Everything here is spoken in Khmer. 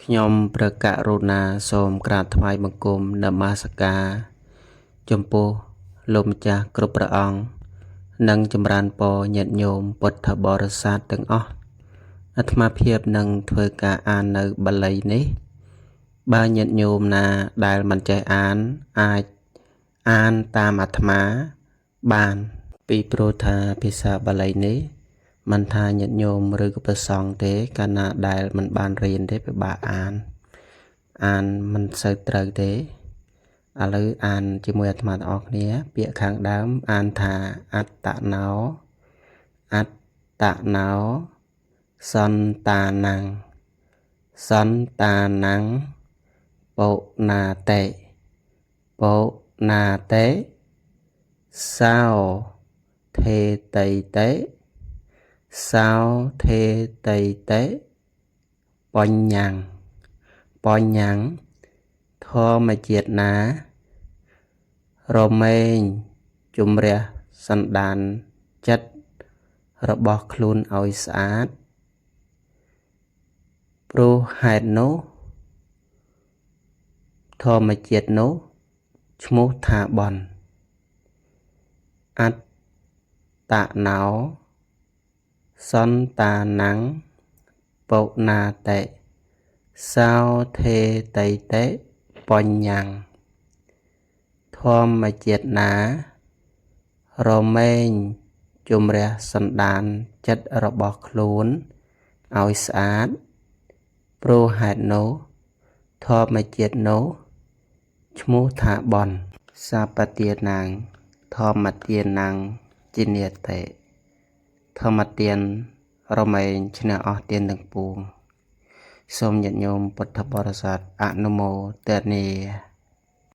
ខ្ញុំព្រះករុណាសូមក្រាបថ្វាយបង្គំនមស្ការចំពោះលោកម្ចាស់គ្រប់ព្រះអង្គ និងចម្រើនពរញាតិញោមពុទ្ធបរិស័ទទាំងអស់អាត្មាភាពនឹងធ្វើការអាននៅបាលីនេះ បើញាតិញោមណាដែលមិនចេះអានអាចអានតាមអាត្មាបាន ពីព្រោះថាភាសាបាលីនេះមិនថាញាតិញោមឬក៏ព្រះសង្ឃទេ កាលណាដែលមិនបានរៀនទេពិបាកអាន អានមិនសូវត្រូវទេឥឡូវអានជាមួយអាត្មាទាំងអស់គ្នា ពាក្យខាងដើមអានថាអត្តណោអត្តណោសន្តានំសន្តានំបោណាតិបោណាតិសោថេតៃតិសោថេតៃតិបញ្ញੰបញ្ញੰធម្មជាតិណា រមែងជំរះសន្តានចិត្តរបស់ខ្លួនឲ្យស្អាត ព្រោះហេតុនោះធម្មជាតិនោះឈ្មោះថាបុណ្យអត្តណោសន្តានំបោណាតិសោថេតៃតិបញ្ញੰធម្មជាតិណា រមែងជំរះសន្តានចិត្តរបស់ខ្លួនឲ្យស្អាត ព្រោះហេតុនោះធម្មជាតិនោះឈ្មោះថាបុណ្យសពទានាងធម្មទានាងជានិតិធម្មទានរមែងឈ្នះអស់ទានទាំងពួង សូមញាតិញោមពុទ្ធបរិស័ទអនុមោទនា។